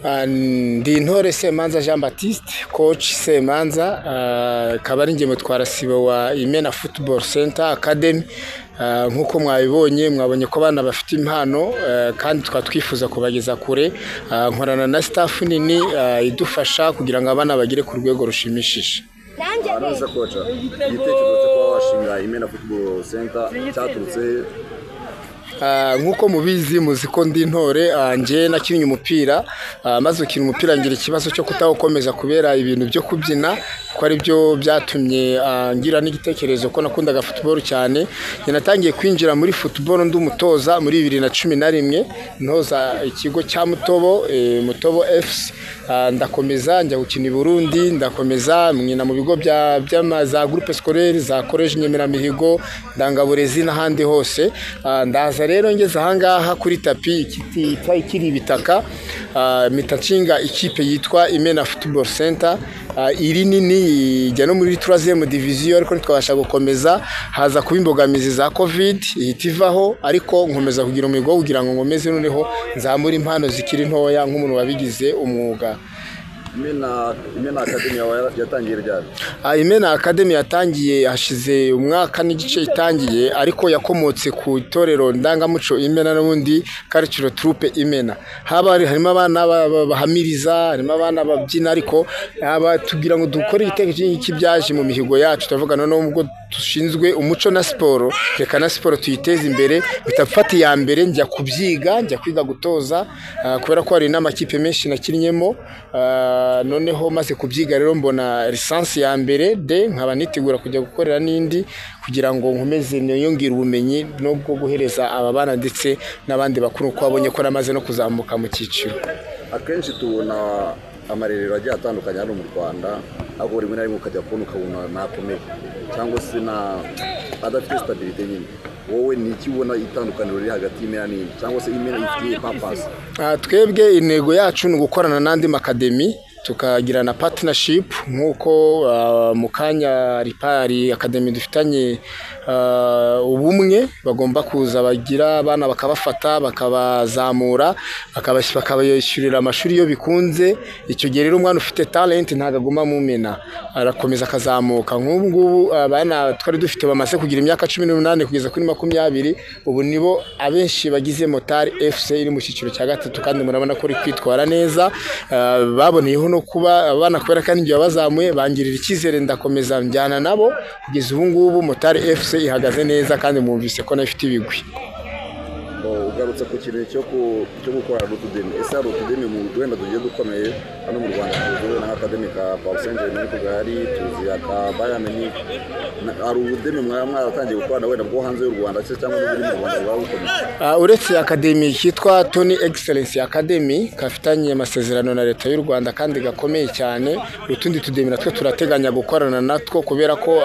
Ndi Intore Semanza Jean Baptiste, coach Semanza, akaba ari njye mutwarasibo wa Imena Football Center Academy. Nk'uko mwabibonye, mwabonye ko abana bafite impano, kandi tukaba twifuza kubageza kure. Nkorana na staff nini idufasha kugira ngo abana bagere ku rwego rushimishije. Nonese coach, igitekerezo cyo kuba washimira Imena Football Center cyaturutse he? Nk'uko mubizi, muzi ko ndi intore. Njye nakinnye umupira, maze gukina umupira ngira ikibazo cyo kutawukomeza kubera ibintu byo kubyina, ko ari byo byatumye ngira n'igitekerezo ko nakundaga football cyane. Njye natangiye kwinjira muri football ndi umutoza muri 2011, ntoza ikigo cya Mutobo, Mutobo FC. Ndakomeza njya gukina i Burundi, ndakomeza nkina mu bigo bya za groupe scolaire, za collège Nyemeramihigo, Ndangaburezi n'ahandi hose. Ndaza rero ngeze ahangaha kuri tapis ikiti cyari kiri ibitaka, mpita nshinga ikipe yitwa Imena Football Center. Iri nini ijya no muri 3e division, ariko ntitwabasha gukomeza, haza kuba imbogamizi za Covid, ihita ivaho, ariko nkomeza kugira umuhigo wo kugira ngo nkomeze noneho nzamure impano zikiri ntoya nk'umuntu wabigize umwuga. Imena Academy yawe yatangiye ryari? Imena Academy yatangiye hashize umwaka n'igice itangiye, ariko yakomotse ku itorero ndangamuco Imena n'ubundi Cultural Troupe Imena. Haba harimo abana bahamiriza, harimo abana babyina, ariko haba tugira ngo dukore igitekerezo cy'iki byaje mu mihigo yacu, turavuga noneho ubwo dushinzwe umuco na siporo, reka na siporo tuyiteze imbere. Mpita mfata iya mbere njya kubyiga, njya kwiga gutoza, kubera ko hari n'amakipe menshi nakinnyemo. Noneho maze kubyiga rero mbona licence ya mbere D, nkaba nitegura kujya gukorera n'indi kugira ngo nkomeze niyongere ubumenyi no bwo guhereza aba bana ndetse n'abandi bakuru, kuko babonye ko namaze no kuzamuka mu cyiciro. Akenshi tubona amarerero agiye atandukanye hano mu Rwanda, ariko rimwe na rimwe ukajya kubona ukabona ntakomeye cyangwa se na adafite stabilité nyine. Wowe ni iki ubona itandukaniro riri hagati y'Imena n'indi, cyangwa se Imena ifitiye purpose? Twebwe intego yacu ni ugukorana n'andi ma academy, tukagirana partnership, nk'uko mu kanya ripari academy dufitanye ubumwe, bagomba kuza bagira abana bakabafata, bakabazamura, bakabishyurira amashuri iyo bikunze. Icyo gihe rero umwana ufite talent ntabwo aguma mu Mena, arakomeza akazamuka. Nk'ubu ngubu abana twari dufite bamaze kugira imyaka 18 kugeza kuri 20, ubu nibo abenshi bagize Motari FC iri mu cyiciro cya gatatu, kandi murabona ko iri kwitwara neza. Baboneyeho no kuba abana, kubera kandi igihe bazamuye bangirira icyizere, ndakomeza njyana nabo kugeza ubu ngubu Motari FC ihagaze neza, kandi mwumvise ko nayo ifite ibigwi. Ugarutse ku kintu cyo gukora n'utudemi. Ese hari utudemi mu wenda tugiye dukomeye hano mu Rwanda? Tuzi wenda nk'academy ka Paris Saint-Germain, ariko gahari, tuzi aka Bayern Munich. Hari ubudemi mwaba mwaratangiye gukorana wenda bwo hanze y'u Rwanda se, cyangwa n'uburi mu Rwanda bwaba bukomeye? Uretse academy kitwa Tony Excellence Academy kafitanye amasezerano na leta y'u Rwanda kandi gakomeye cyane, utundi tudemi natwo turateganya gukorana natwo, kubera ko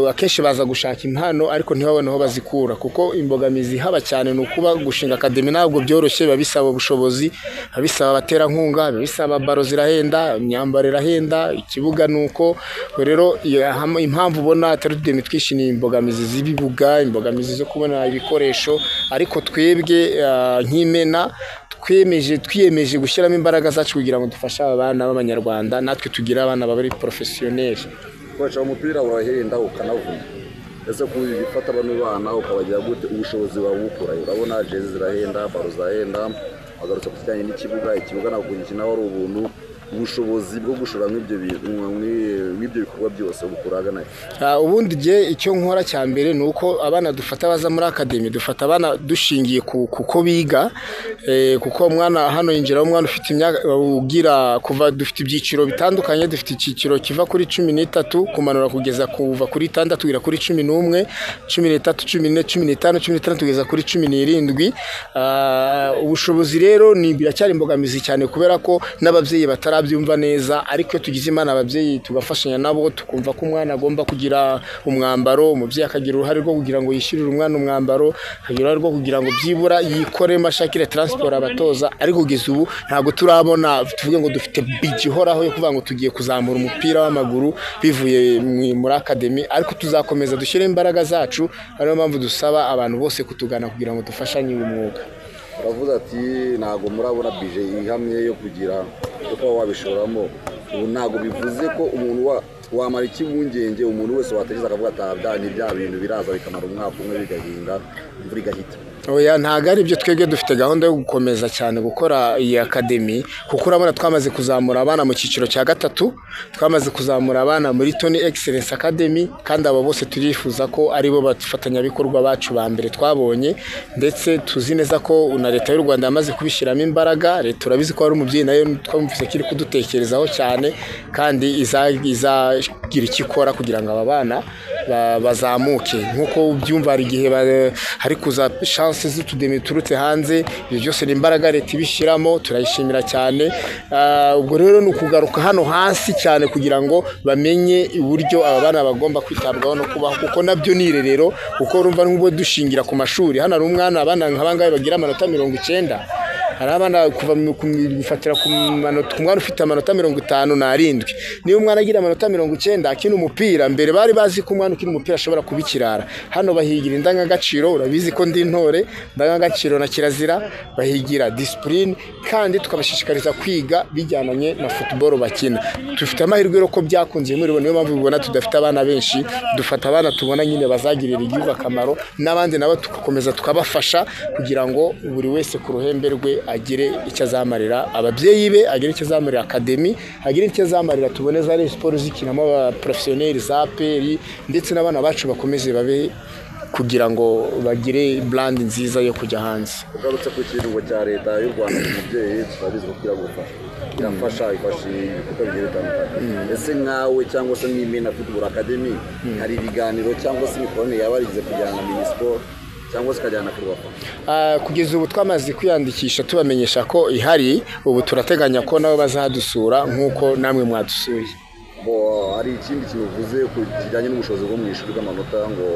akenshi baza gushaka impano ariko ntibabone aho bazikura, kuko imbogamizi haba cyane ni ukuba gushinga academy ntabwo byoroshye, biba bisaba ubushobozi, biba bisaba abaterankunga, biba bisaba ballon zirahenda, imyambaro irahenda, ikibuga ni uko. Rero impamvu ubona atari utudemi twinshi ni imbogamizi z'ibibuga, imbogamizi zo kubona ibikoresho, ariko twebwe nk'Imena twiyemeje gushyiramo imbaraga zacu kugira ngo dufashe aba bana b'Abanyarwanda, natwe tugire abana bari professionnel. Koresha umupira urahenda ukanavuna. Ese gufata bano bana ukabagira gute, ubushobozi wabukura? Urabona jezi zirahenda, ballon zirahenda, wagarutse ku kijyanye n'ikibuga, ikibuga ntabwo kugikinaho ari ubuntu. Ubushobozi bwo gushora mw'ibyo bikorwa byose ubukura ahagana he? Ubundi jye icyo nkora cya mbere ni uko abana dufata baza muri academy, dufata abana dushingiye ku kuko biga, kuko umwana hano yinjira umwana ufite imyaka ugira kuva, dufite ibyiciro bitandukanye, dufite icyiciro kiva kuri 13 kumanura kugeza kuva kuri 6 kugera kuri 11, 13, 14, 15, 16 kugeza kuri 17. Ubushobozi rero ni biracyari imbogamizi cyane, kubera ko n'ababyeyi batarabyumva neza, ariko iyo tugize Imana ababyeyi tugafashanya nabo, tukumva ko umwana agomba kugira umwambaro, umubyeyi akagira uruhare rwo kugira ngo yishyurire umwana umwambaro, akagira uruhare rwo kugira ngo byibura yikoremo ashakire transport abatoza. Ariko kugeza ubu ntabwo turabona tuvuge ngo dufite budget ihoraho yo kuvuga ngo tugiye kuzamura umupira w'amaguru bivuye muri academy, ariko tuzakomeza dushyire imbaraga zacu. Ariyo mpamvu dusaba abantu bose kutugana kugira ngo dufashanye uyu mwuga. Uravuze ati ntabwo murabona bije ihamye yo kugira yo kuba wabishoramo. Ubu ntabwo bivuze ko umuntu wamara ikibungenge, umuntu wese watekereza akavuga ati ni bya bintu biraza bikamara umwaka umwe bigahinga imvura igahita. Oya, ntabwo ari byo. Twebwe dufite gahunda yo gukomeza cyane gukora iyi academy, kuko urabona twamaze kuzamura abana mu cyiciro cya 3, twamaze kuzamura abana muri Tony Excellence Academy, kandi abo bose turifuza ko aribo bafatanyabikorwa bacu ba mbere twabonye, ndetse tuzi neza ko na leta y'u Rwanda yamaze kubishyiramo imbaraga. Leta urabizi ko ari umubyeyi, nayo twumvise ko iri kudutekerezaho cyane, kandi izagira icyo ikora kugira ngo aba bana bazamuke. Nk'uko ubyumva hari igihe hari kuza chance z'utudemi turutse hanze, ibyo byose ni imbaraga leta ibishyiramo, turayishimira cyane. Ubwo rero ni ukugaruka hano hasi cyane kugira ngo bamenye uburyo aba bana bagomba kwitabwaho no kubaho, kuko nabyo ni irerero. Kuko urumva nk'ubwo dushingira ku mashuri, hano hari umwana, abana nk'abangaba bagira amanota 90, hari abana kuva gufatira ku manota, ku mwana ufite amanota 57. Niba umwana agira amanota 90 akina umupira, mbere bari bazi ko umwana ukina umupira ashobora kuba ikirara. Hano bahigira indangagaciro, urabizi ko ndi intore, indangagaciro na kirazira, bahigira discipline, kandi tukabashishikariza kwiga bijyananye na football bakina. Dufite amahirwe rero ko byakunze muri bo, niyo mpamvu ubona tudafite abana benshi, dufata abana tubona nyine bazagirira igihugu akamaro, n'abandi nabo tugakomeza tukabafasha kugira ngo buri wese ku ruhembe rwe agire icyo azamarira ababyeyi be, agire icyo azamarira academy, agire icyo azamarira tubone za Rayon Sports zikinamo aba professionnels za APR, ndetse n'abana bacu bakomeze babe kugira ngo bagire brand nziza yo kujya hanze. Ugarutse ku kirungo cya leta y'u Rwanda ku mubyeyi, turabizi ko kiragufasha, irafasha, ifasha ibikorwa bigiye bitandukanye. Ese nkawe cyangwa se nk'Imena Football Academy, hari ibiganiro cyangwa se imikoranire yaba yarigize kujyana na Minispoc cyangwa se ikajyana na Ferwafa? Kugeza ubu twamaze kwiyandikisha tubamenyesha ko ihari, ubu turateganya ko nabo bazadusura nk'uko namwe mwadusuye. Bo, hari ikindi kintu uvuze ku kijyanye n'ubushobozi bwo mu ishuri bw'amanota, ngo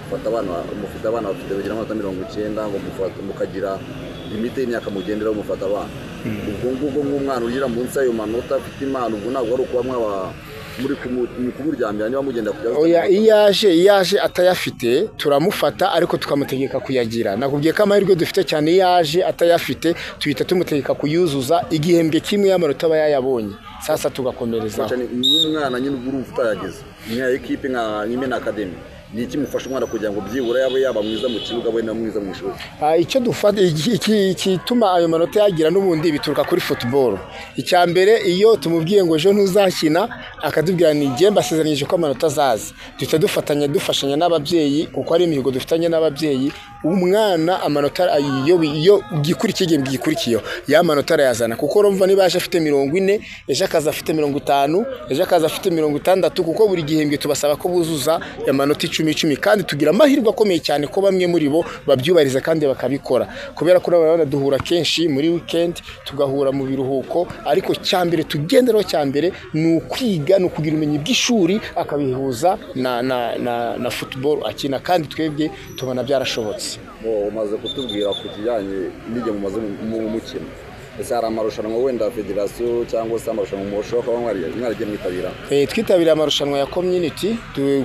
mufata abana, mufite abana bafite bagira amanota 90, ngo mukagira limite y'imyaka mugenderaho mufata abana. Ubwo ngubwo nk'umwana ugira munsi y'ayo manota afite impano, ubwo ntabwo ari ukuba mwaba muri kumuryamira niba mugenda kujya. Oya, iyo aje atayafite turamufata, ariko tukamutegeka kuyagira. Nakubwiye ko amahirwe dufite cyane, iyo aje atayafite tuhita tumutegeka kuyuzuza igihembwe kimwe y'amanota aba yayabonye, sasa tugakomereza. N'umwana nyine ubwo urumva utayageze nka ekipe nka Imena Academy, ni iki mufasha umwana kugira ngo byibura yabe yaba mwiza mu kibuga, abe na mwiza mu ishuri? Icyo dufata igituma ayo manota yagira n'ubundi bituruka kuri football. Icya mbere, iyo tumubwiye ngo ejo ntuzakina, akatubwira ni njye mbasezeranyije ko amanota azaza, duhita dufatanya dufashanya n'ababyeyi, kuko ari imihigo dufitanye n'ababyeyi. Umwana amanota iyo gikurikiye igihembwe gikurikiyeho ya manota arayazana, kuko urumva niba yaje afite 40, ejo akaza afite 50, ejo akaza afite 60, kuko buri gihembwe tubasaba ko buzuza amanota 10 10, kandi tugira amahirwe akomeye cyane ko bamwe muri bo babyubahiriza kandi bakabikora, kubera ko urabona duhura kenshi muri weekend, tugahura mu biruhuko, ariko cyambere tugenderaho cyambere ni ukwiga, ni ukugira ubumenyi bw'ishuri akabihuza na football akina, kandi twebwe tubona byarashobotse. Umaze kutubwira ku kijyanye n'igihe mumaze mu mukino, ese hari amarushanwa wenda federasiyo cyangwa se amarushanwa mushobora kuba mwaragiye mwitabira? Twitabiriye amarushanwa ya community,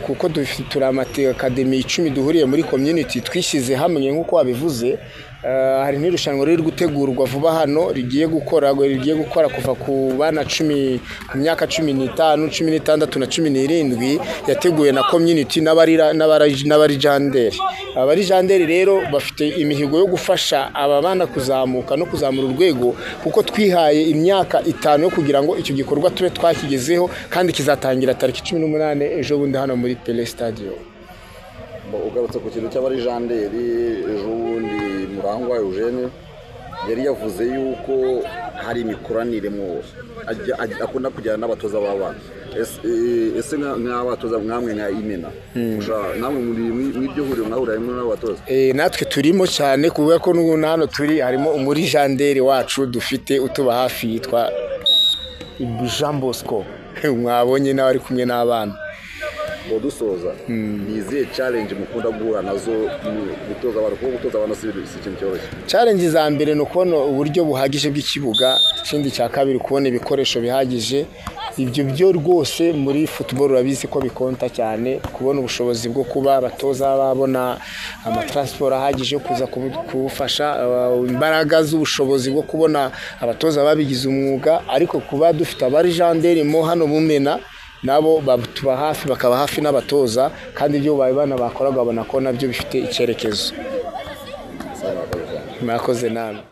kuko turi academy 10 duhuriye muri community, twishyize hamwe nk'uko wabivuze. Hari n'irushanwa riri gutegurwa vuba hano rigiye gukora kuva ku bana 10 ku myaka 15, 16 na 17, yateguwe na community n'abarijanderi. Abarijanderi rero bafite imihigo yo gufasha aba bana kuzamuka no kuzamura urwego, kuko twihaye imyaka 5 yo kugira ngo icyo gikorwa tube twakigezeho, kandi kizatangira tariki 18 ejo bundi hano muri Pele Stadium. Ugarutse ku kintu cy'abarijanderi, ejo bundi Murangwa Eugene yari yavuze yuko hari imikoranire mu akunda kujyana n'abatoza b'abana. Ese nk'abatoza mwamwe nka Imena, namwe muri iryo huriro mwahurira n'abatoza? Natwe turimo cyane, kubera ko n'ubu hano turi harimo umurijanderi wacu dufite utuba hafi yitwa Jean Bosco, mwabonye nawe ari kumwe n'abana. Ngo dusoza, ni izihe challenge mukunda guhura nazo gutoza abantu, kuko gutoza abantu si ikintu cyoroshye? Challenge za mbere ni ukubona uburyo buhagije bw'ikibuga, ikindi cya kabiri kubona ibikoresho bihagije, Ibyo byo rwose muri football urabizi ko bikonta cyane, kubona ubushobozi bwo kuba abatoza babona amatransport ahagije yo kuza kuwufasha, imbaraga z'ubushobozi bwo kubona abatoza babigize umwuga. Ariko kuba dufite abarijanderi mo hano Mumena, nabo batuba hafi, bakaba hafi n'abatoza, kandi ibyo bana bakoraga babona ko nabyo bifite icyerekezo. Murakoze namwe.